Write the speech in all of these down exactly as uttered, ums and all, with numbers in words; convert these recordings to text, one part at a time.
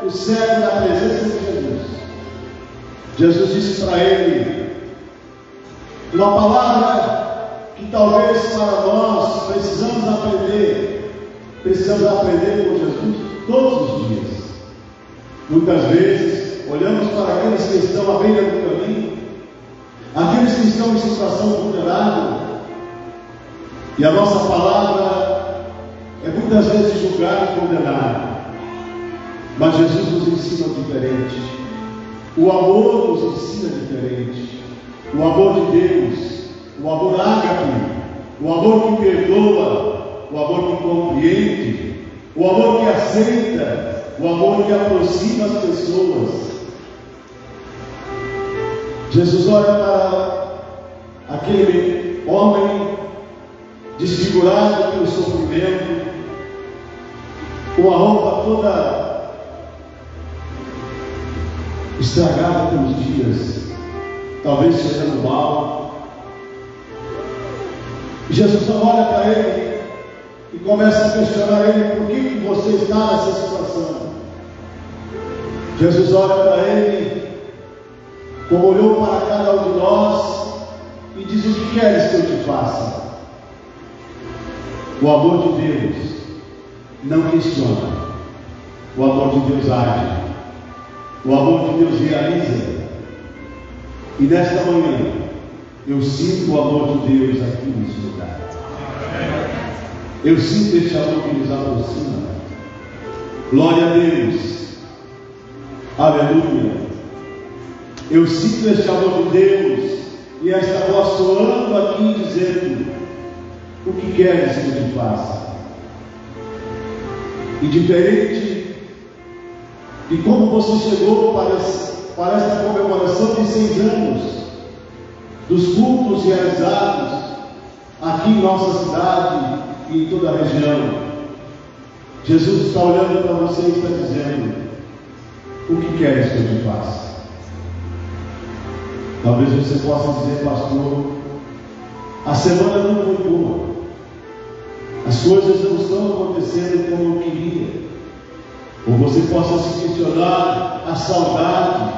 O cego na presença de Jesus. Jesus disse para ele uma palavra que talvez para nós precisamos aprender, precisamos aprender com Jesus todos os dias. Muitas vezes, olhamos para aqueles que estão à beira do caminho, aqueles que estão em situação vulnerável, e a nossa palavra é muitas vezes julgada e condenada. Mas Jesus nos ensina diferente. O amor nos ensina diferente. O amor de Deus, o amor ágape, o amor que perdoa, o amor que compreende, o amor que aceita, o amor que aproxima as pessoas. Jesus olha para aquele homem desfigurado pelo sofrimento, com a roupa toda estragada pelos dias, talvez cheirando mal. Jesus não olha para ele e começa a questionar ele: por que, que você está nessa situação? Jesus olha para ele, como olhou para cada um de nós, e diz: o que queres que eu te faça? O amor de Deus não questiona. O amor de Deus age. O amor de Deus realiza. E nesta manhã, eu sinto o amor de Deus aqui nesse lugar. Eu sinto este amor que nos aproxima. Glória a Deus. Aleluia. Eu sinto este amor de Deus e esta voz soando aqui dizendo: o que queres que eu te faça? E diferente de como você chegou para, esse, para esta comemoração de seis anos dos cultos realizados aqui em nossa cidade e em toda a região, Jesus está olhando para você e está dizendo: o que queres que eu te faça? Talvez você possa dizer: pastor, a semana não foi boa. As coisas não estão acontecendo como eu queria. Ou você possa se questionar a saudade,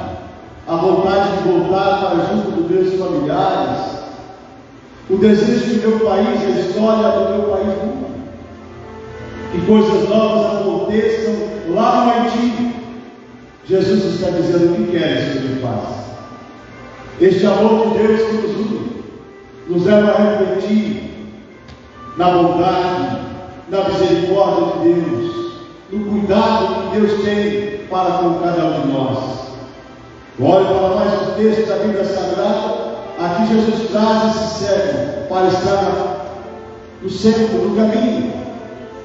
a vontade de voltar para junto dos meus familiares, o desejo do meu país, a história do meu país muda. Que coisas novas aconteçam lá no Haiti. Jesus está dizendo: o que queres que eu te faça? Este amor de Deus que nos une nos leva a refletir na bondade, na misericórdia de Deus, no cuidado que Deus tem para com cada um de nós. Olhe para mais um texto da Bíblia Sagrada. Aqui Jesus traz esse cego para estar no centro do caminho.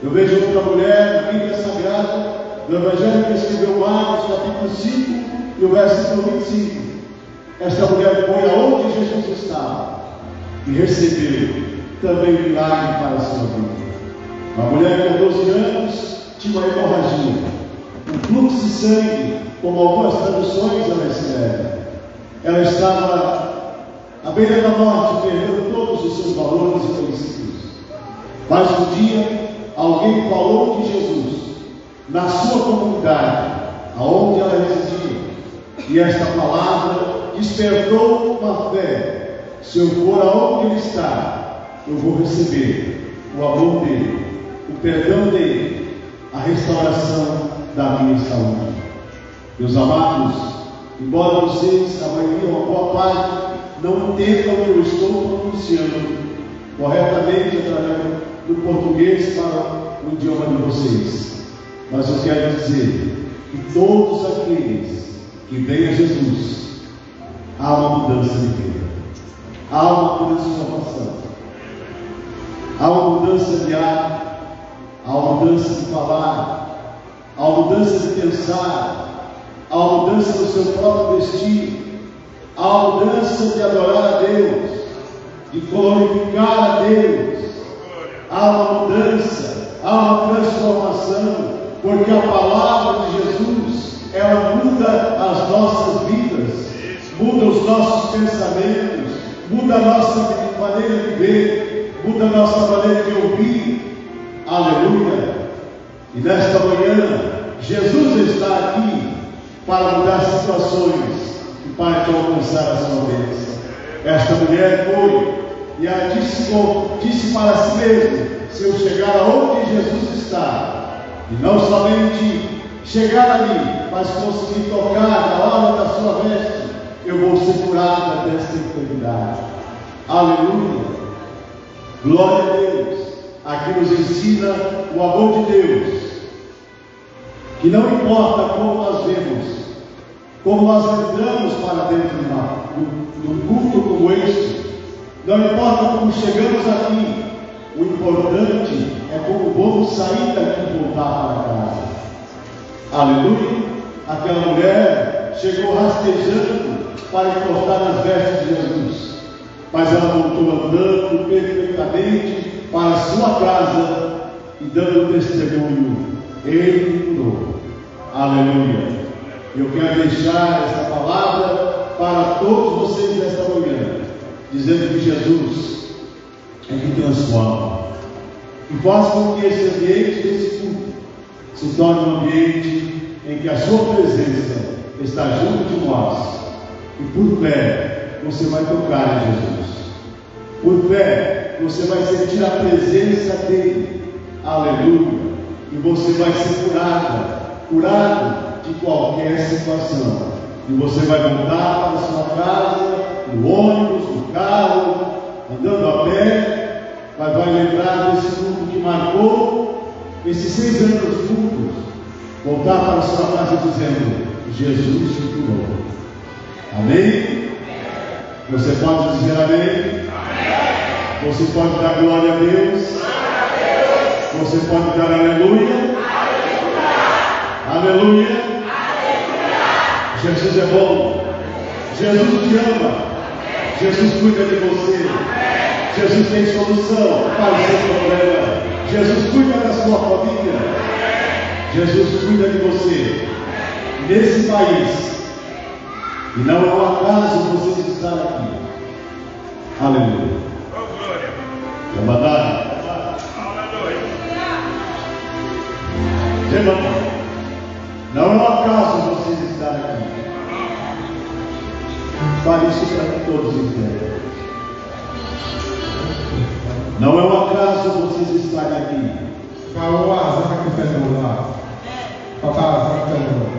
Eu vejo outra mulher na Bíblia Sagrada, no Evangelho que escreveu Marcos, capítulo cinco, e o versículo vinte e cinco. Esta mulher foi aonde Jesus estava e recebeu também um milagre para a sua vida. Uma mulher com doze anos tinha uma hemorragia, um fluxo de sangue, como algumas traduções ela escreve. Ela estava à beira da morte, perdeu todos os seus valores e princípios. Mas um dia, alguém falou de Jesus na sua comunidade, aonde ela residia. E esta palavra despertou uma fé. Se eu for aonde ele está, eu vou receber o amor dele, o perdão dele, a restauração da minha saúde. Meus amados, embora vocês, a maioria, uma boa parte, não entendam o que eu estou pronunciando corretamente através do português para o idioma de vocês, mas eu quero dizer que todos aqueles que vêm a Jesus, há uma mudança de vida, há uma transformação, há uma mudança de hábito, há uma mudança de falar, há uma mudança de pensar, há uma mudança no seu próprio destino, há uma mudança de adorar a Deus, de glorificar a Deus, há uma mudança, há uma transformação, porque a palavra de Jesus, ela muda as nossas vidas, muda os nossos pensamentos, muda a nossa maneira de ver, muda a nossa maneira de ouvir. Aleluia! E nesta manhã, Jesus está aqui para mudar situações que parecem alcançar a sua bênção. Esta mulher foi e ela disse, com- disse para si mesma: "Se eu chegar aonde Jesus está, e não somente chegar ali, mas conseguir tocar na orla da sua veste, eu vou ser curada desta enfermidade." Aleluia! Glória a Deus! Aqui nos ensina o amor de Deus, que não importa como nós vemos, como nós entramos para dentro de uma- de um culto como este, não importa como chegamos aqui, o importante é como vamos sair daqui e voltar para casa. Aleluia! Aquela mulher chegou rastejando para encostar nas vestes de Jesus, mas ela voltou andando perfeitamente para sua casa e dando testemunho: "Ele me curou." Aleluia! Eu quero deixar essa palavra para todos vocês nesta manhã, dizendo que Jesus é que transforma e faz com que esse ambiente desse culto se torne um ambiente em que a sua presença está junto de nós. E por fé, você vai tocar em Jesus. Por fé, você vai sentir a presença dele. Aleluia. E você vai ser curada, curado de qualquer situação. E você vai voltar para sua casa, no ônibus, no carro, andando a pé, mas vai lembrar desse culto que marcou esses seis anos juntos, voltar para sua casa dizendo: "Jesus te curou." Amém? Você pode dizer amém? Você pode dar glória a Deus? Você pode dar aleluia? Aleluia! Jesus é bom. Jesus te ama. Jesus cuida de você. Jesus tem solução para o seu problema. Jesus cuida da sua família. Jesus cuida de você. Nesse país, e não é um acaso vocês estar aqui. Aleluia. Levantado. Levantado. Não é um acaso vocês estar aqui. Fale isso para que todos entendam. Não é um acaso vocês estarem aqui. Pa yon aza ki fè nou la. Pa pa aza ki fè nou la.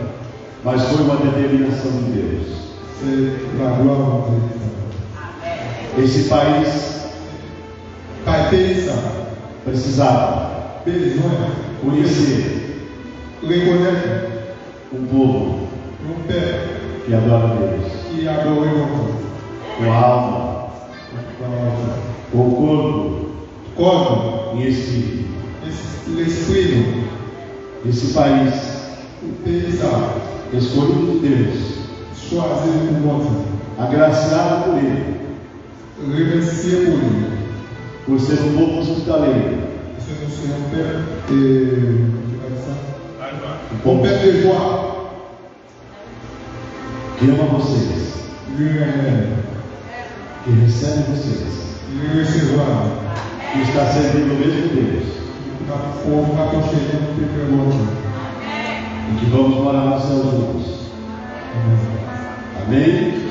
Mas foi uma determinação de Deus. Se laglwa Bondye ki fè nou. Esse país Bay peyi sa precisava bezwen conhecer rekonèt um povo yon pèp que adora a Deus, ki adore Bondye, com a alma, com a alma, com o corpo, kò nou, e espírito. Es- lespri nou. Esse país Peyi sa escolhido de Deus, chwazi pou Bondye, agraciado por Ele, remèsye pou li, por ser um povo hospitaleiro, paske nou se yon pèp, e, ki pa di sa, um povo, pèp de jwa, que ama vocês, li renmen nou, que recebe vocês, li resevwa nou, que está servindo o mesmo Deus, ki ap, pou ap rapwoche nou de prè Bondye, e que vamos morar no céu juntos. Amém?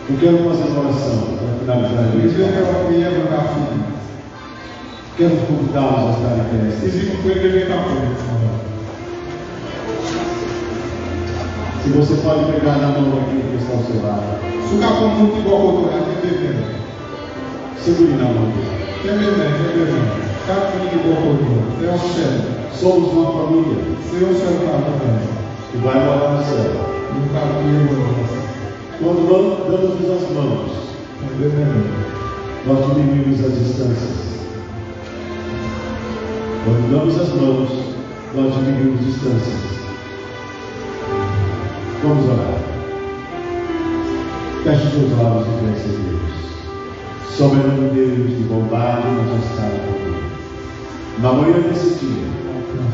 Eu quero fazer uma oração para finalizar a igreja. Mwen vle fè yon priyè pou n ka fini. Quero convidá-los a estarem em pé. Sezi pou premye men k ap fè sa. Se você pode pegar na mão daquele que está ao seu lado. Si w ka pran moun ki bò kote w la, kenbe men l. Segure na mão dele. Kenbe men, kenbe men. Chak moun ki bò kote w, fè yon sèl. Somos uma família. Se yon sèl fanmi nou ye. Que vai morar no céu. Nou pral viv nan syèl. Quando damos as mãos, nós diminuímos as distâncias. Quando damos as mãos, nós diminuímos distâncias. Vamos orar. Feche os seus olhos e pense em Deus. Soberano Deus de bondade e majestade, na manhã desse dia,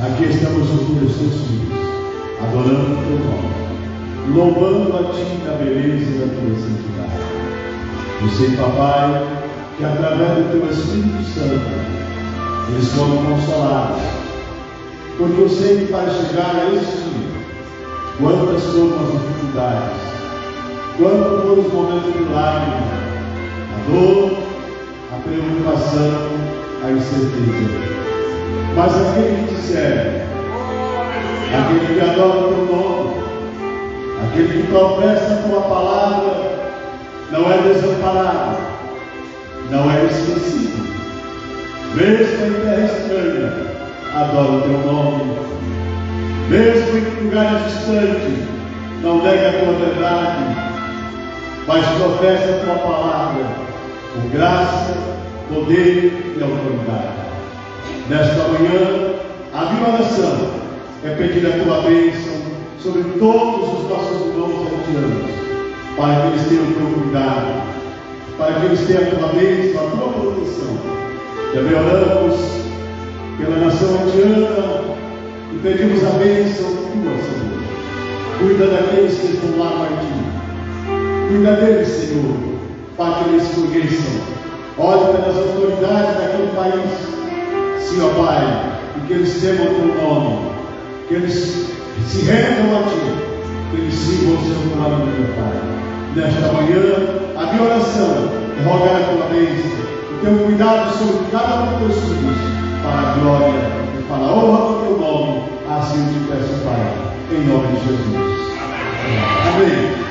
aqui estamos junto dos teus filhos, adorando o teu nome, louvando a ti na beleza da tua santidade. Eu sei, papai, que através do teu Espírito Santo, eles foram consolados, Porque eu sei que para chegar a este dia, quantas foram as dificuldades, quantos foram os momentos de lágrimas, a dor, a preocupação, a incerteza. Mas aquele que te serve, aquele que adora o teu nome, aquele que professa a tua palavra, não é desamparado, não é esquecido. Mesmo em terra estranha, adora o teu nome. Mesmo em lugares distantes, não nega a tua verdade, mas professa a tua palavra com graça, poder e autoridade. Nesta manhã, a minha oração é pedir a tua bênção sobre todos os nossos irmãos haitianos, para que eles tenham o teu cuidado, para que eles tenham a tua bênção, a tua proteção. Também oramos pela nação haitiana e pedimos a bênção tua, Senhor. Cuida daqueles que estão lá no Haiti. Cuida deles, Senhor, para que eles conheçam. Olha pelas autoridades daquele país, Senhor Pai, e que eles temam o teu nome, que eles se rendam a ti, que eles sigam o seu plano, meu Pai. Nesta manhã, a minha oração é rogar a tua bênção, o teu cuidado sobre cada um dos teus filhos, para a glória e para a honra do teu nome. Assim eu te peço, Pai, em nome de Jesus. Amém. Amém.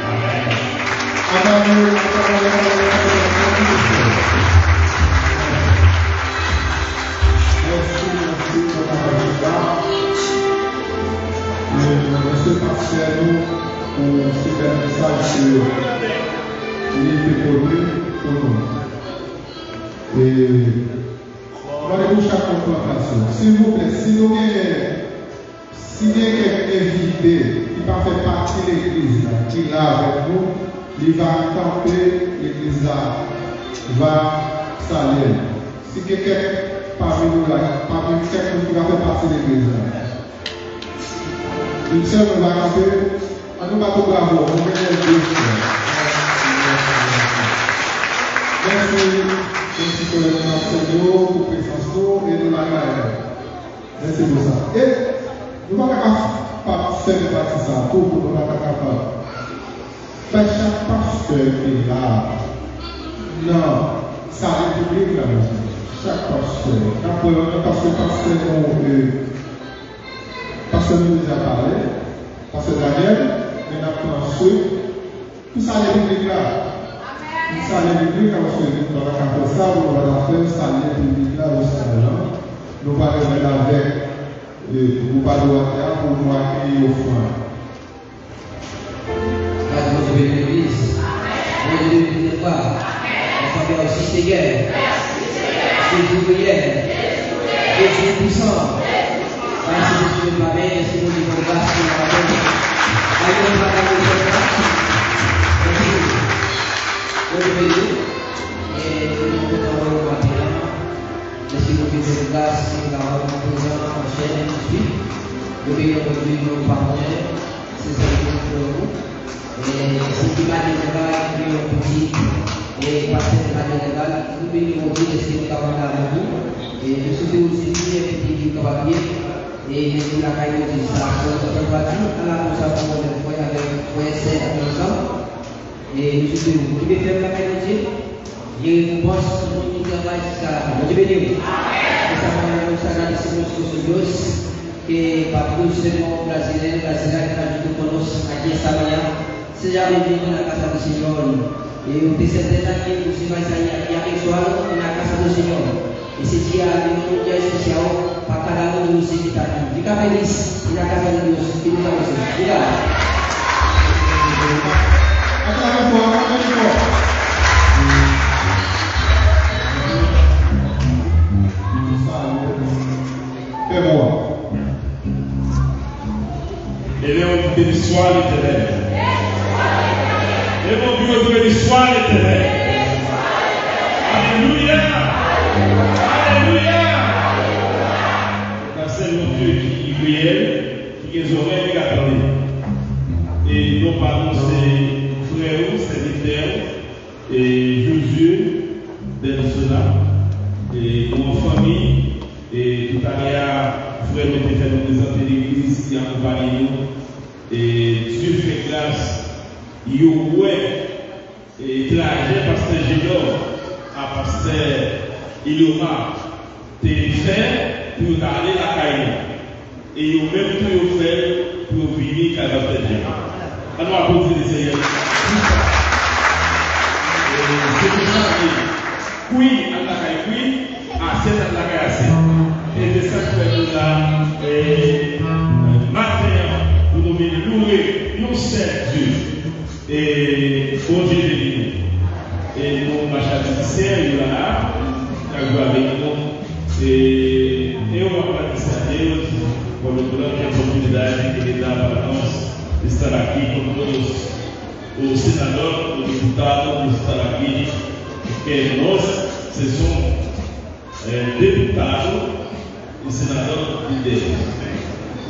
Mèsi, mèsi pou travay sa. E mèsi pastè nou pou sipè mesaj ke li te pote pou nou. E mwen mande pou chak moun pran plas yo. Silvouplè, si nou genyen, si gen kèk envite ki pa fè pati legliz la, ki la avèk nou, li va kanpe, legliz la va salye l. Si gen kèk pami nou la, pami kèk moun ki pa fè pati legliz la, yon sèl moun va kanpe, ann nou bat yon bravo, nou genyen de frè. Mèsi, mèsi kolèg Marcelo pou prezans nou e nou la kay la. Mèsi pou sa. E nou pa ta ka pa fèmen pati sa a tou pou nou pa ta kapab fè chak pastè ki la nan sali piblik la, mezanmi. Chak pastè. N ap pran yon pastè, pastè nou, e, pastè nou deja pale, pastè Daniel, men n ap pran answit pou salye piblik la. Pou salye piblik la, paske nou pa ta ka fè sa, nou pa ta fè salye piblik la, paske nou pa ta fè l avèk, e, nou pa dwe atè a pou nou akeyi ofrann. Gade Bondye beni legliz. Bondye beni legliz pa. Ansanm yo, si Senyè. Jezi reyèl. Jezi pwisan. Mèsi Bondye pou pame, mèsi Bondye pou gras, pou pame. Mèsi Bondye pou pame. Mèsi. Bondye beni. E nou kontan wè w maten an. Mèsi Bondye pou gras, pou pame, prezan, anchèn, answit. Nou beni Bondye, nou pa konnen. Se sa ki pou fè ou. E, se ki pa gen legal, ki yon pitit, e, pastè ki pa gen legal, nou beni Bondye, deske nou ka mande avèk ou. E, nou swete ou sezi, epi ki kapab byen. E, nou lakay Bondye, sa, sa, sa, sa, sa, ala konsa pou mwen, frè avèk frè, sè, avèk zanmi. E, nou swete ou kenbe fèm lakay Bondye. Gen rekonpans pou moun ki travay jiska lafen. Bondye beni w. Amèn. E sa mwen menm sa gade se mwen sou Dios que Patricio Simão Brasileiro, Brasileiro, que ajuda conosco aqui essa manhã. Seja bem-vindo na casa do Senhor. E eu tenho certeza que você vai sair aqui abençoado e na casa do Senhor. Esse dia ali é um dia especial para cada um de vocês que está aqui. Fica feliz e na casa de Deus. Feliz a vocês. Obrigado. Aplaude fort, aplaude fort. Fais-moi. Ele é um Deus, l'Éternel. Ele é um Deus, l'Éternel. Aleluya. Aleluya. N ap sèvi yon Dye ki reyèl, ki gen zòrèy, ki ka tande. E non pa nou se frè ou, sèvitè ou, e Josué Delsola. E nou an fanmi, e toutalè a, Pèmèt fè nou prezante legliz ki akonpaye nou. E Dye fè gras, yo wè e trajè pastè Jedon a pastè Ilioma te fè pou yo ta ale lakay nou. E yo menm tou yo fè l pou yo vini kay pastè Jedon. Ann nou aplodi Lesenyè pou sa. E se konsa l ye. Kwi al lakay kwi, asyèt al lakay asyèt. E se sa k fè nou la, e, maten an, pou nou vin loure yon sèl Dye. E Bondye beni nou. E nou mache ak mizisyen yo la, k ap jwe avèk nou. E, e yo ap pratike a Deus, por lo cual que son humildad y que le da para nos estar aquí con todos, o senador, o diputado, estar aquí, que nos, se son, eh, deputado y senador de Deus.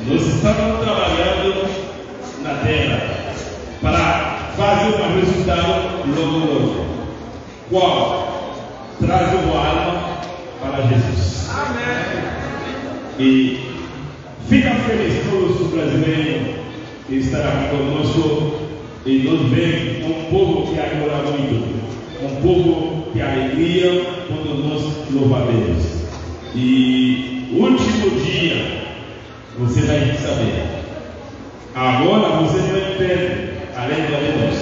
Nos estamos trabajando na terra para fazer um resultado logo, logo. Qual? Trazer uma alma para Jesus. Amém. E fica feliz todos os brasileiros que estará aqui conosco, e nos vemos um povo que adora muito, um povo que alegria quando nos louvamos a Deus. E último dia, você vai saber. Agora você não é perde, além de nós.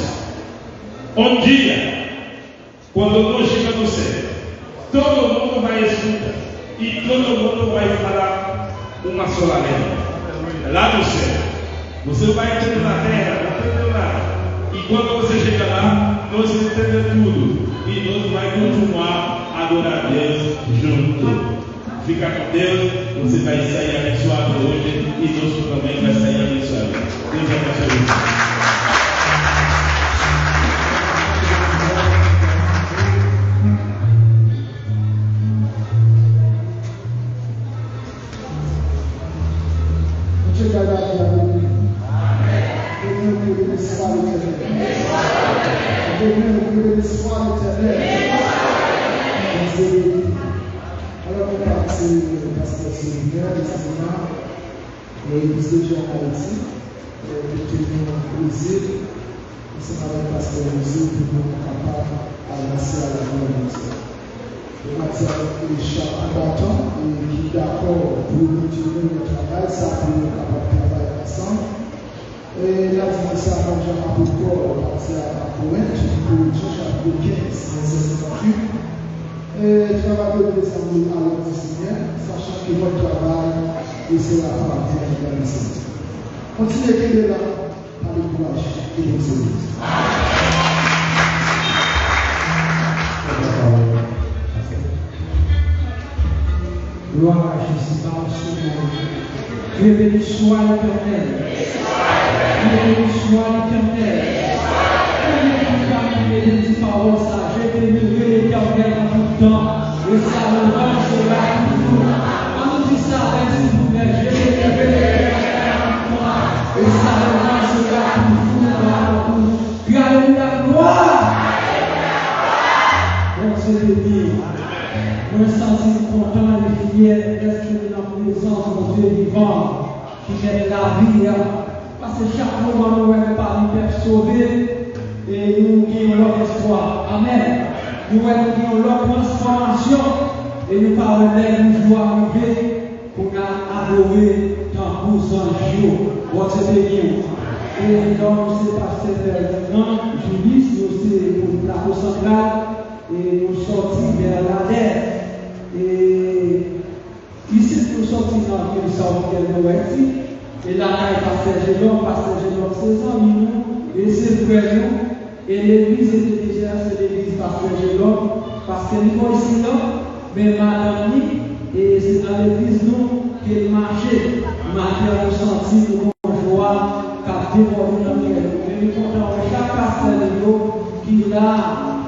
Um dia, quando nós chegamos no céu, todo mundo vai escutar e todo mundo vai falar uma sola língua. Lá no céu, você vai entender na terra, não entendeu nada. E quando você chegar lá, nós entendemos tudo e nós vai continuar a adorar a Deus junto. Fica com Deus, você vai sair abençoado hoje e nós também vai sair abençoado. Deus abençoe você. Bondye bay lavi avèk nou. Bondye bénisse l'Éternel. Bondye bénisse l'Éternel. Bondye bénisse. Alò, nou pati pastè Solitè, Estima, e, Legliz de Dye an Ayiti, e, ki te nan Brezil, ansanm avèk pastè Jose, pou nou kapab avanse a la glwa de Dye. Nou pati avèk chak konbatan, e, ki dakò pou nou kontinye nan travay sa, pou nou kapab travay ansanm. E, nan dimanch sa, Valjean Apot Pòl pati a Korent, pou Jan chapit kenz, vèsè senkantuit. E, travay yo prezante a lòd di Senyè, sachan ke mòd travay e se la parti a ki va deside. Kontinye kenbe la, pa dekouraje, ke Bondye beni. Glwa a Jezi, pa w sou mwen. Dieu béni soit l'Éternel. Dieu béni soit l'Éternel. Konbyen ki ka priye de ti pawòl sa? Je bénirai l'Éternel en tout temps. Et sa louange sera toujours. Ann nou di sa avè m, silvouplè. Je bénirai l'Éternel en tout temps. Et sa louange sera toujours dans la bouche. Alelouya, glwa! Bondye beni. Mwen santi m kontan e fyè dèske m nan prezans Bondye vivan ki mèt lavi a. Paske chak moman nou wè nou pami pèp sove, e nou gen yon lòt espwa. Amèn. Nou wè nou gen yon lòt transfòmasyon, e nou pa wè lè jou a rive pou n al adore tankou zanj yo. Bondye beni w. E non, nou se pastè Ferdinand Julius, nou se pou Plato Santral, e nou sòti Bèladè. E isit nou sòti nan vil South Del Norte, e lakay pastè Jedon, pastè Jedon se zanmi nou, e se frè nou, e legliz Ebenezer se legliz pastè Jedon, paske li bò isi la, men madanm li, e se nan legliz nou ke l mache. Maten an nou santi nou gon jwa k ap debòde nan kè nou. Men nou kontan wè chak pastè nou yo ki la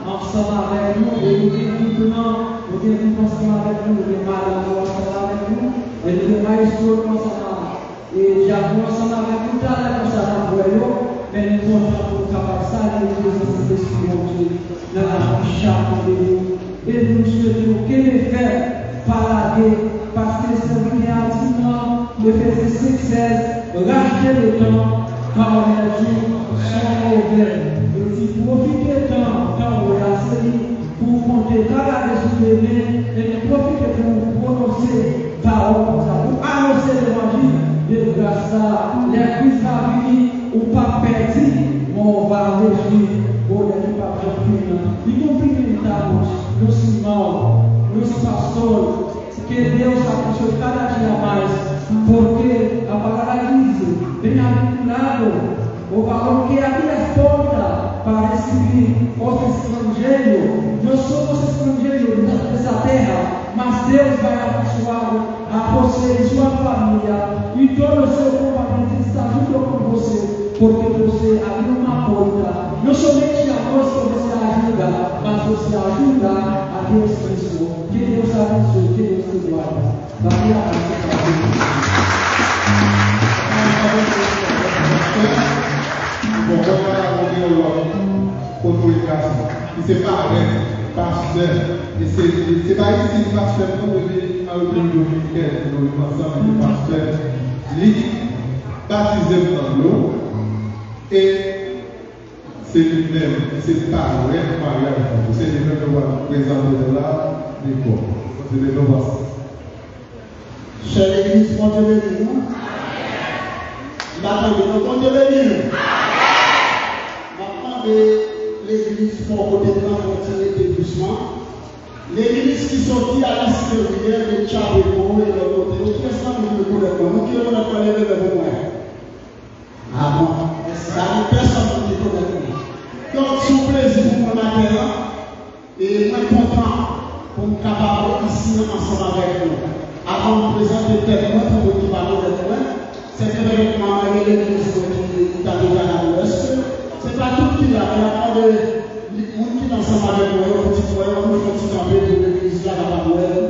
ansanm avèk nou, e nou gen gwoup lan, nou gen gwoup ansanm avèk nou, nou gen madanm nou ansanm avèk nou, e nou gen mayestwo nou ansanm avèk nou. E dyakon ansanm avèk nou talè konsa n ap wè yo, men nou kontan pou nou kapab salye prezans Sentespri Bondye nan lavi chak de nou. E nou swete nou kenbe fèm, pa lage, paske sèvitè a di nan Efezi senk sèz, rachte le temps car l'heure est mauvaise. Li di, pwofite tan, tan w la se li pou w konte, pa gade sou demen, ebyen pwofite pou w pwononse pawòl konsa, pou w anonse levanjil de gras la. Lè Kris va vini, ou p ap pèdi, men w va rejwi bonè ki p ap janm fini an. Li konfime li ta nou, nou siman, nou pastò, que Deus abençoe cada dia mais, porque a palavra diz, bem-aventurado o varão que abre as portas para receber os estrangeiros. Nós somos estrangeiros nessa terra, mas Deus vai abençoar a você e sua família e todo o seu povo que está junto com você, porque você abriu uma porta. Não somente a nós que você ajuda, mas você ajuda a Deus Cristo. Que Deus abençoe, que Deus te guarde. Dá-me a graça para Deus. Bon, mwen pa ka montre yon lòt kote gason ki se parèt pastè. E se, se pa isi li pastè non, depi an Repiblik Dominikèn nou viv ansanm, li pastè. Li batize m nan dlo e se li menm ki se parenn maryaj mwen. Se li menm nou pral prezante nou la, dekò. Se li nou pastè. Chè legliz, Bondye beni nou. M pa tande non, Bondye beni nou. M ap mande legliz fò kote nou an pou ti rete dousman. Legliz ki soti a lèsteryè de Tchapeco e lòt kote yo, kiyès nan nou ki rekonèt mwen? Moun ki rekonèt mwen, leve men pou mwen. A bon, mèsi. Pa gen pèsonn ki rekonèt mwen. Donk, se yon plezi pou mwen maten an. E mwen kontan pou m kapab isi ansanm avèk nou. Avan m prezante tèt mwen pou moun ki pa konèt mwen, se te pèmèt mwen rele legliz mwen ki Italie Canal Ouest. Se pa tout ki la, men m ap mande moun ki ansanm avèk mwen yo, pitit mwen yo, pou nou fè yon ti kanpe pou legliz la kapab wè nou.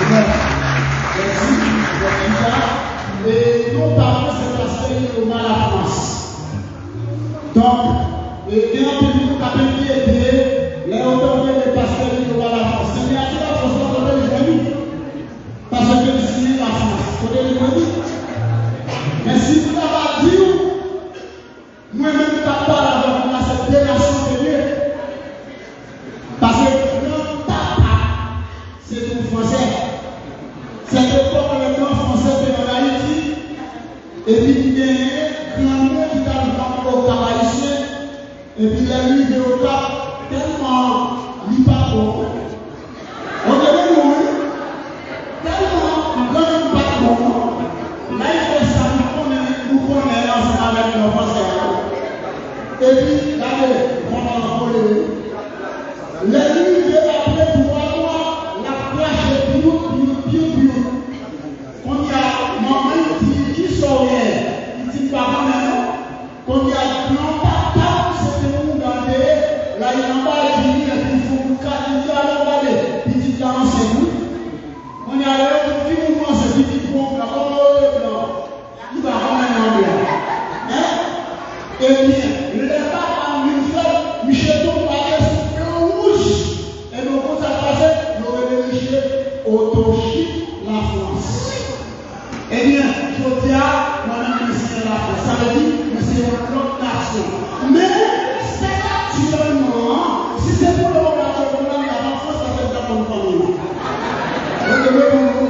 Mèsi, mèsi, mèsi, Richard. E non pa mwen, se pastè Liloma Lafrans. Donk, e gen anpil moun k ap enkyete lè yo tande de pastè Liloma Lafrans. Senyè a se Lafrans la, kote l jwenn li? Paske l siyen Lafrans, kote l jwenn li? Men si m ta va di w, mwen menm k ap pale avèk nou la, se de nasyon ke l ye. Paske gran papa se yon Fransè. Sèt epòk, lè gran Fransè te ann Ayiti, epi li genyen gran nèg ki t al vann Okap ayisyen, epi lè l rive Okap, tèlman li pa t bon, Bondye beni w, wi. Tèlman granmoun pa t bon, lè l fè sa, nou konnen, nou konnen ansanm avèk lòt Fransè a. Epi, gade, kòman l vole, wi. Lè l rive apre twa mwa, l ap krache, piyou, piyou, piyou, piyou. Kounye a, manman l di, kisa w ye? Li di, m pa konnen non. Kounye a, gran papa m se te mouda l te ye, l al anba di li, epi l fè yon kat, li di, alò gade, pitit la ansent wi. Kounye a, lè yo di w ki moun ou ansent, pitit bon, la kòman yo te blan? Li pa konnen non blan. Hein? Ebyen, lè papa m vin fèt, misye tonbe atè sou blan wouj. Ebyen, w konn sa k pase? Yo rele misye Otochit Lafrans. Ebyen, jodi a, mwen menm, mwen siyen Lafrans. Sa vle di, mwen se yon lòt nasyon. Men, sèt aktyèlman an, si se pou lè w ap gade moun nan, li ap an Frans, sa vle di l ap konn fanmi l. Mwen te mete w.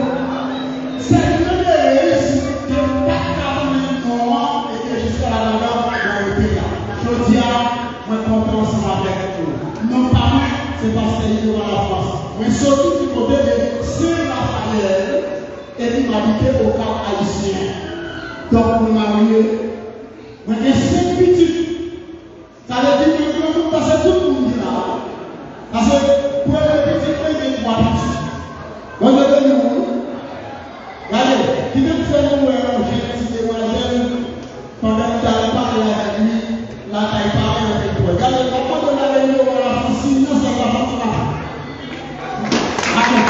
Sèt mwen te reyisi, ke m pa t ka konnen non an, e ke jiska la nan mwen rete la. Jodi a, mwen kontan ansanm avèk nou. Non pa mwen, se pastè Ido Lafrans. Mwen soti di kote de Sen Rafayèl, epi m abite Okap Ayisyen. Donk, mwen marye, mwen gen senk pitit. Sa vle di mwen granmoun pase tout moun ki la. Paske premye pitit mwen gen twa pitit. Bondye beni nou, wi. Gade, kite m fè nou wè yon jèn ti demwazèl pandan m t al pale avèk li lakay paran l anpil fwa. Gade, m ap mande w lage videyo a la, fè yon siy nan sèl la, fè yon ti mache. Amen.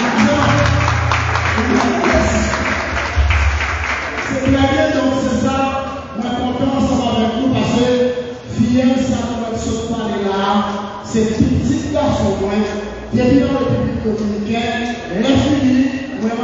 Se trè byen, donk se sa, mwen kontan ansanm avèk nou paske fiyèl sa nou wè k sot pale la a, se pitit gason mwen, depi nan Repiblik Dominikèn, lè fini, mwen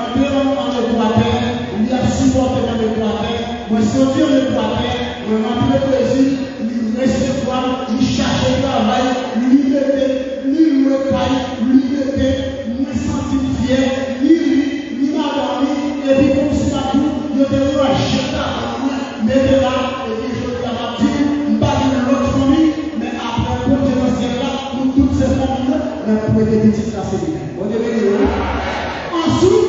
Mwen soti anlè bwa atè, mwen rantre plezi, li resevwa m, li chache travay, li mete, li lwe kay, li mete, mwen santi m fyè, li ri, li madanm li, epi kòmsi m ap di w, yo te ranje tavan mwen, mete la, epi jodi a m ap di w, m pa gen lòt fanmi, men apre Bondye nan syèl la, nou tout se fanmi mwen, men premye pitit la se li menm. Bondye beni w, wi. Answit,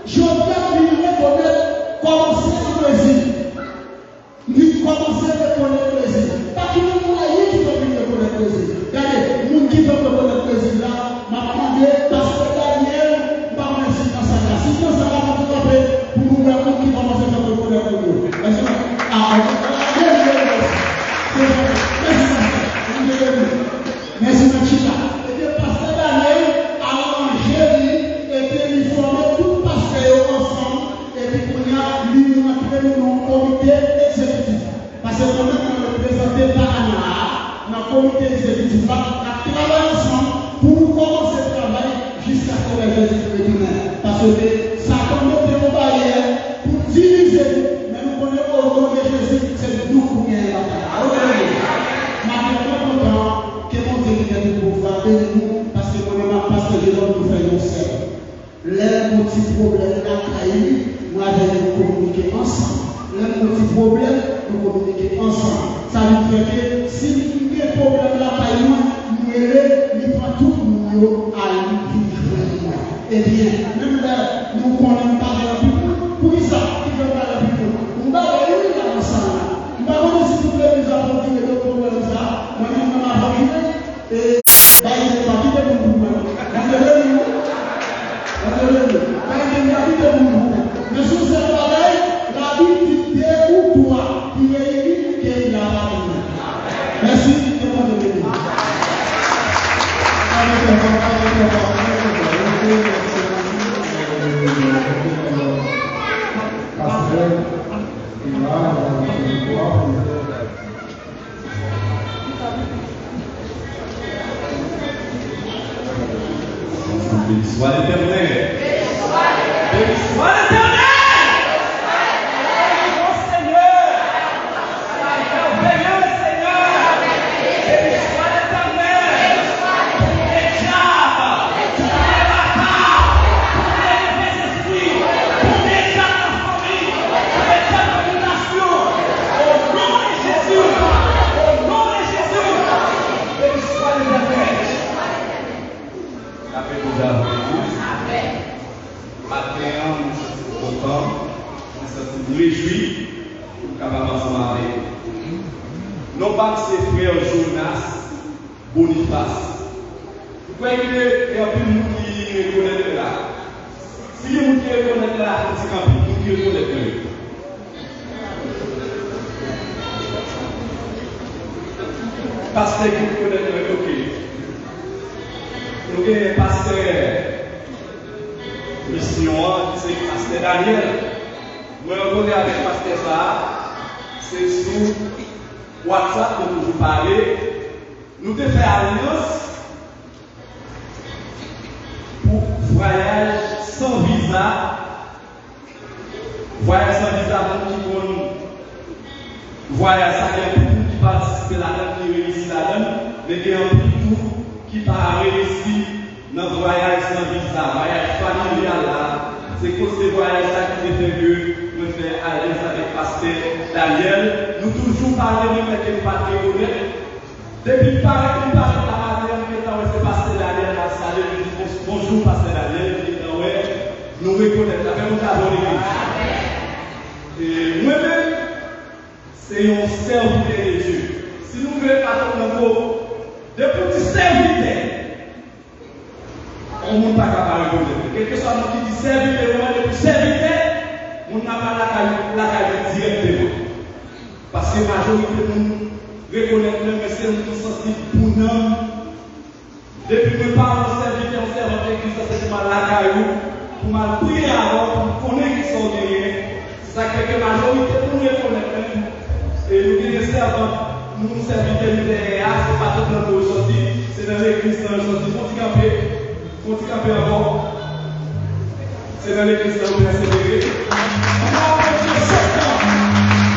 Jodi a m vin rekonèt kòmanse an plezi. M vin kòmanse rekonèt plezi. Pa kite moun anyen ki fè w vin rekonèt plezi. Gade, moun ki fè w rekonèt plezi la, m ap mande pastè Daniel, m pa konnen si l nan sal la. Si l nan sal la, fè w kanpe pou nou wè moun ki kòmanse fè w rekonèt moun yo. Èske, a, ok. Mèsi, mèsi, mèsi, pastè. Mèsi, mèsi, mèsi. Ebyen, pastè Daniel aranje li, epi li fòme tout pastè yo ansanm, epi kounye a, li rantre nou nan yon komite egzekitif. Paske mwen menm, mwen reprezante Panama a nan komite egzekitif la, n ap travay ansanm pou nou kòmanse travay jiskaske lè Jezi retounen. Paske Satan mete yon baryè pou divize nou, men nou konnen, o non de Jezi, se nou pou genyen batay la. Alelouya! M ap trè kontan ke Bondye ki gen tout pouvwa beni nou, paske mwen menm ak pastè Jeròm, nou fè yon sèl. Lè m gon ti pwoblèm lakay li, mwen avè l nou kominike ansanm. Lè m gon ti pwoblèm, nou kominike ansanm. Sa vin fè ke si m gen pwoblèm lakay mwen, m rele, li pran tout moun yo, al li vin jwenn mwen. Ebyen, menm lè nou konnen m pa gen anpil moun, poukisa ki fè m pa gen anpil moun? M pa wè wi la nan sal la. M pa konnen si tout legliz ap fokile de pwoblèm sa, mwen menm mwen pa fokile. E, bay Bondye pa kite moun pou mwen. Bondye beni w. Bondye beni w. Bay Bondye pa kite moun pou mwen. Men sou sèl bagay, Labib di de ou twa ki reyini ke il a pa de. Mèsi, ke Bondye beni w. Pastè, ki la, Béni soit l'Éternel. Béni soit l'Éternel. Bon Seigneur. Merveilleux Seigneur. Béni soit l'Éternel. Bon diable. Bon bata. Bon espri. Bon diable nan fanmi. Bon diable nan relasyon. Au nom de Jésus. Au nom de Jésus. Béni soit l'Éternel. K ap repoze avè nou. Maten an, mwen santi m kontan, mwen santi m rejwi pou m kapab ansanm avèk nou. Non pa m se frè Jonas Boniface. M kwè gen, gen anpil moun ki rekonèt mwen la. Si gen moun ki rekonèt mwen la, fè yon ti kanpe, moun ki rekonèt mwen yo. Pastè ki rekonèt mwen, oke. Nou gen pastè misyon an, ki se pastè Daniel. Mwen rankontre avèk pastè sa a, se sou WhatsApp nou toujou pale. Nou te fè alyans pou vwayaj san viza. Vwayaj san viza, moun ki konn vwayaj sa, gen anpil moun ki patisipe ladan l, ki reyisi ladan l, men gen anpil tou ki pa reyisi nan vwayaj san viza. Vwayaj familyal la, se koz de vwayaj sa ki te fè ke mwen fè alyans avèk pastè Daniel. Nou toujou pale, menm lè ke nou pa t rekonèt. Depi l parèt, li parèt la maten an, m gentan wè se pastè Daniel m ap salye, m di, "Bon, bonjou, pastè Daniel," m gentan wè, nou rekonèt la, fè moun sa bon legliz. E mwen menm, se yon sèvitè de Dye. Si nou vle pa konn nan ko, depi w di sèvitè, yon moun pa ka pa rekonèt li. Kèlkeswa moun ki di sèvitè, yo mande pou sèvitè, moun nan pral lakay, lakay li dirèkteman. Paske majorite moun rekonèt mwen, men se moun ki santi pou nanm. Depi mwen pa yon sèvitè, yon sèvant legliz la, se pou m al lakay ou, pou m al priye avè w, pou m konnen kisa w genyen. Sa k fè ke majorite moun rekonèt mwen, e nou genyen sèvant, nou sèvitè nou genyen a, se pa tout nan nou yo soti, se nan legliz nan yo soti. Fon ti kanpe, fon ti kanpe ankò. Se nan legliz nan yo pèsevere. Ann aplodi yo sèt tan.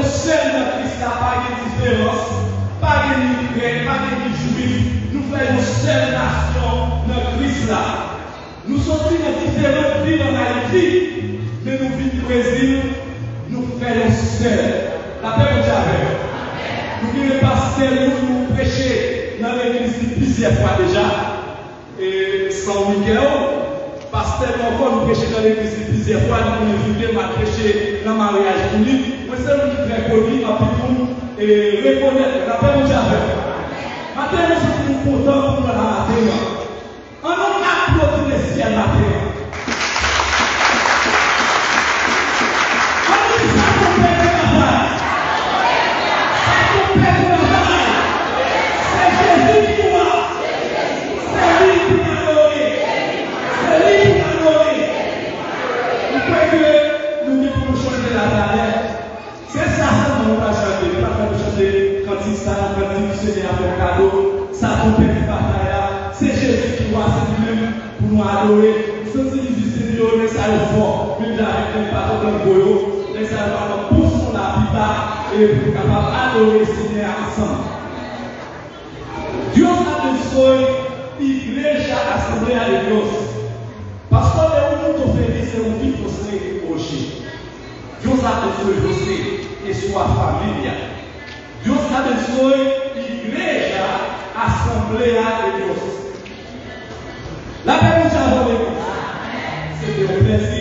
sèl nan Kris la, pa gen diferans, pa gen ni grèk, pa gen ni jwif. Nou fè yon sèl nasyon nan Kris la. Nou soti nan diferan vil ann Ayiti, men nou vin Brezil, nou fè yon sèl. Lapè Bondye avè nou. Nou gen pastè nou, nou preche nan legliz li plizyè fwa deja. E San Mikel, pastè nou ankò, nou preche nan legliz li plizyè fwa, li konn envite m al preche nan maryaj pou li. Mwen se moun ki trè poli, anpil moun e rekonèt mwen. Lapè Bondye avè nou. Maten, nou santi nou kontan pou nou la maten an. An nou aplodi Lesyèl maten an. An nou di sa tonpè pou batay. Sa tonpè pou batay. Se Jezi ki wa. Se li pou n adore. Se li pou n adore. M kwè ke nou gen pou nou chante la talè. Se sa sèlman nou pral chante. Nou pral fè nou chante kantik sa, kantik Senyè a fè kado. Sa tonpè ki batay la. Se Jezi ki wa, se li menm pou nou adore. M santi li vizite nou yo, nèg sa yo fò. Menm jan avèk nèg pa t antann gwo yo, nèg sa yo pral pran pòz son la pi ba, e pou nou kapab adore Senyè a ansanm. Dios abençoe igreja, Assembleia de Deus. Pastor Leonardo Feliz é um filho sem hoje. Deus abençoe você e sua família. Deus abençoe igreja, Assembleia de Deus. Lapè Bondye avè w. Se te yon plèzi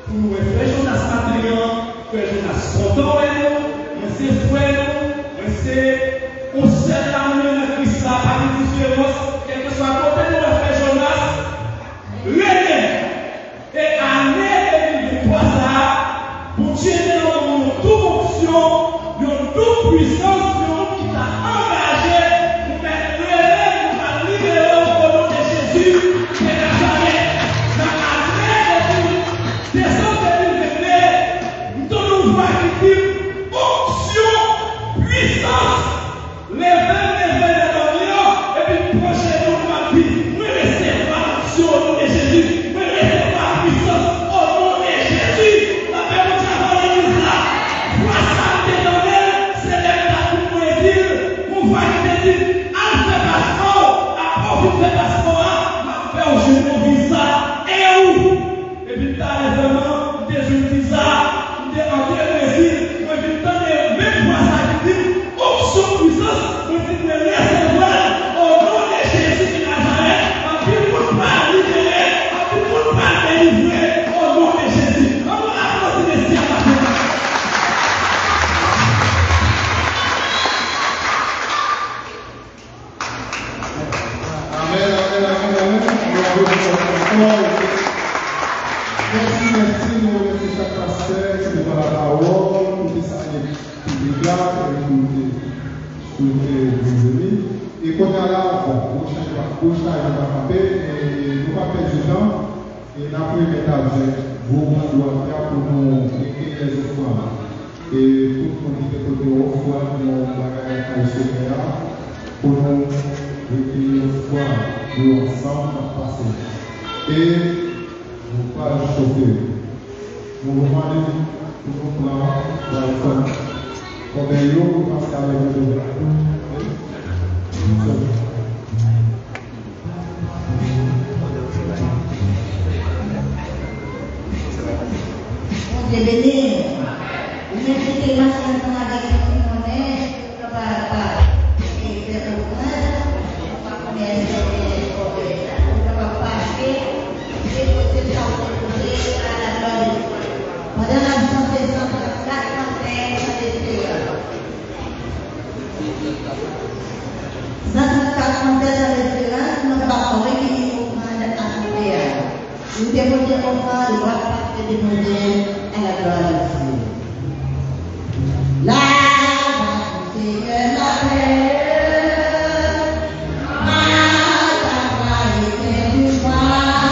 pou nou wè frè Jonas maten an. Frè Jonas kontan wè nou. Mwen se frè nou. Mwen se yon sèl lame nan Kris la, pa gen diferans. Kèlkeswa kote nou wè frè Jonas, rele. E ane de mil venntwa sa a, Bondye te ban nou yon doub onksyon, yon doub pwisans, yon moun ki ta angaje pou mèt rele, pou mèt libere w o non de Jezi de Nazarèt. Nan ane de mil, desanm de mil vennde, m tande yon vwa ki di m, onksyon, pwisans, leve m, leve lè dòmi an, epi m pran jenou m, m ap di, mwen resevwa onksyon o non de Jezi, mwen resevwa pwisans o non de Jezi. Lapè Bondye avè w legliz la. Vwa sa a m te tande l, se lè m t ap vin Brezil, yon vwa ki te di m, al fè paspò w, apre w fin fè paspò a, m ap fè w jwenn yon viza. E ou? Epi talè vrèman, m te jwenn viza, m te antre Brezil, mwen vin tande menm vwa sa ki di m, onksyon pwisans, mwen di mwen resevwa l o non de Jezi de Nazarèt, anpil moun pral libere, anpil moun pral delivre o non de Jezi. Ann nou aplodi Mesye a maten an. Amèn, amèn, amèn, amèn. Nou aplodi ankò. Mèsi, mèsi, nou remèsye chak pastè ki te pran lapawòl, pou te salye piblik la, e pou te swete byenveni. E kounye a la, bon, gwo chaj pa, gwo chaj pa kanpe, e nou pa pèdi tan. E n ap remèt avèk gwo bandi a pou nou rekeyi lèzofrann. E tout moun ki te pote ofrann, yon bagay lakay Senyè a, pou nou rekeyi ofrann yo ansanm, n ap pase. E nou pral chofe. Nou mande pou nou pran, pran ofrann kòbèy yo, pou pase avèk yo. Bondye beni w. Ou menm ki te mache ansanm avèk yon ti monnen, ou kapab, e, fè ofrann, ou pa konnen èske w gen kòb, ou kapab pase, depoze sa ou depoze a la glwa de Dye. Pandan n ap chante san trannkat kantè, chante esperans. San trannkat kantè san lesperans, nou kapab rekeyi ofrann asanble a. Nou depoze ofrann, nou ap pase depoze a la glwa de Dye. La grâce du Seigneur m'appelle, ma foi est un pouvoir.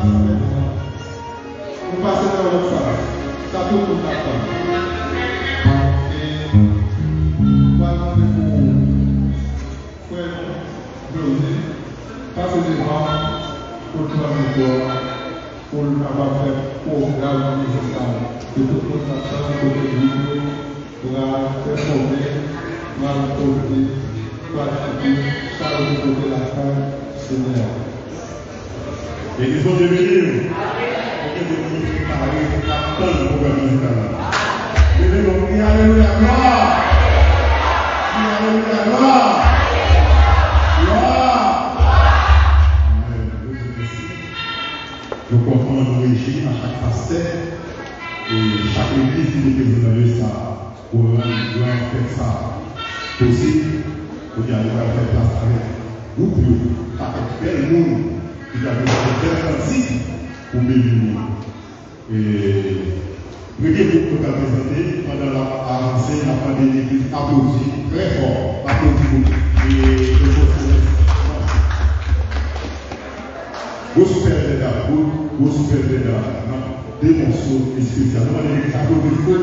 Nou pase nan lòt faz. Sa tout moun t ap tann. E m pral mande pou frè nou, José, pase devan pou l pran mikwo a, pou l kapab fè pwogram mizikal ke tout moun t ap tann, kote group yo pral pèfòme, pral pote pratik yo, sa yo te pote lakay Senyè a. Legliz Bondye beni w. Konbyen de moun ki prepare, k ap tann pwogram mizikal la? Leve men w, kriye alelouya, glwa! Kriye alelouya, glwa! Glwa! Amèn. Bondye mèsi. Nou kontan, nou rejwi a chak fwa, e chak legliz ki te prezan nan lye sa a. Pou rann gran fèt sa a posib, kounye a nou pral fè plas avèk gwoup yo, pakèt bèl moun ki pral prezante bèl kantik pou beni nou. E premye gwoup nou pral prezante, pandan l ap avanse, n ap mande legliz aplodi trè fò, aplodi pou e, e, Gospel Deda, gwo, Gospel Deda, nan de mòso espesyal. Nou mande legliz aplodi fò.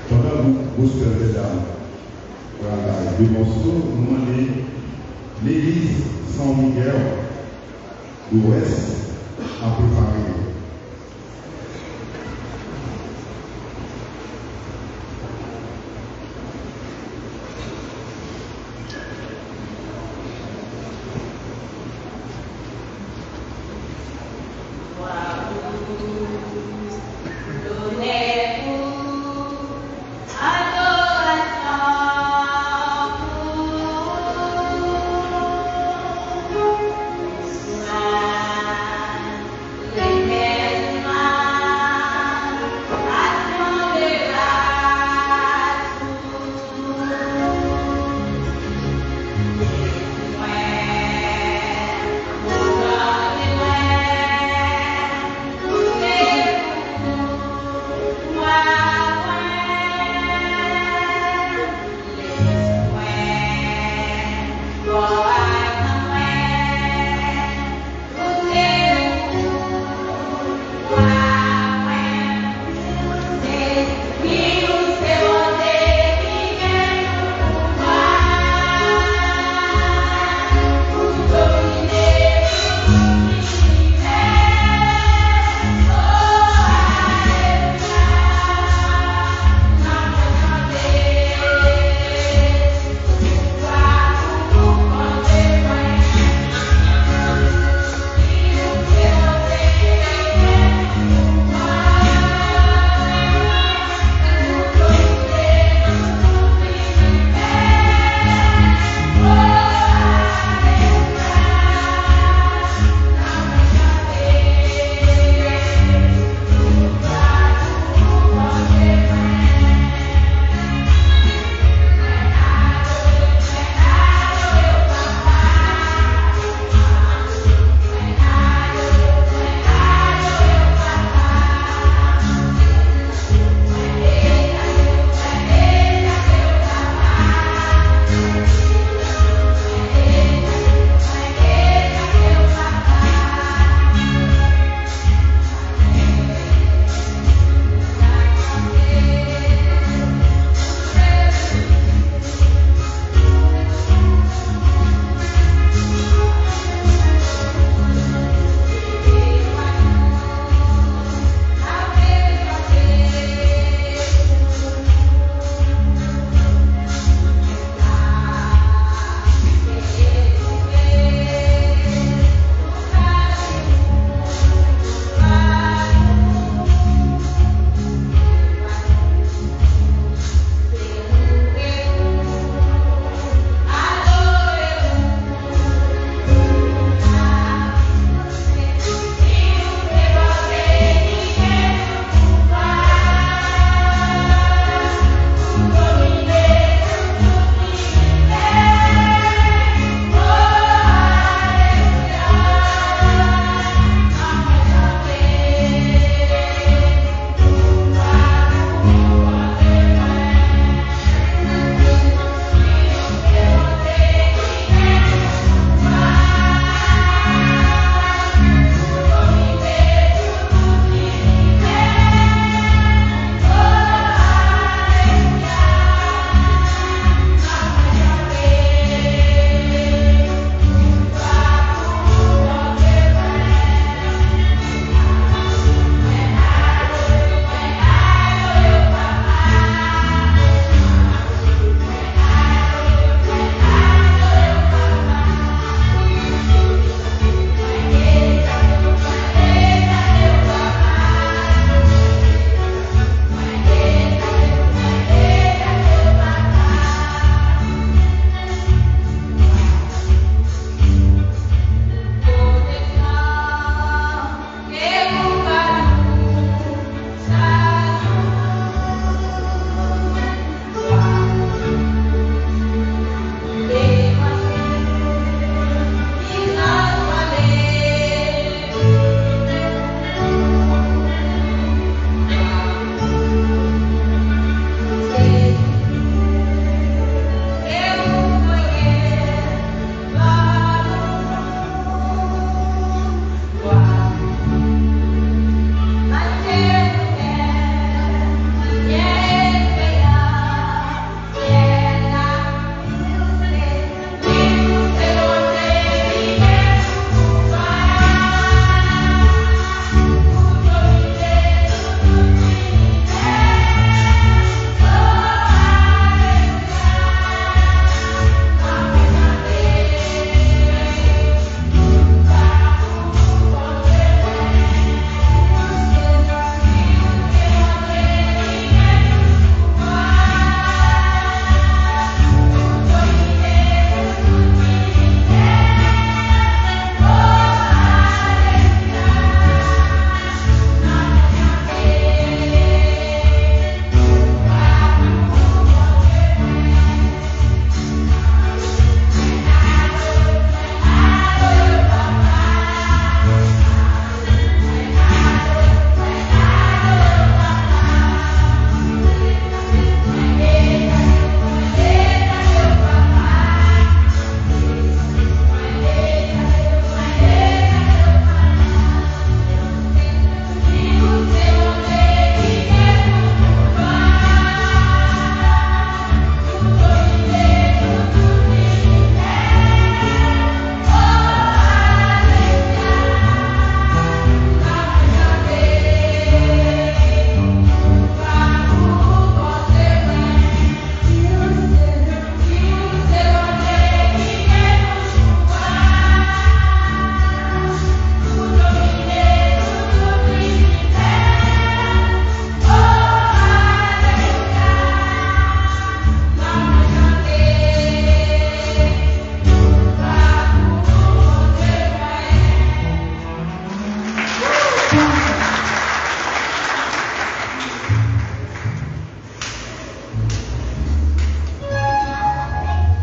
Pandan gwoup Gospel Deda pral bay de mòso, nou mande legliz San Miguel de Wès a prepare yo.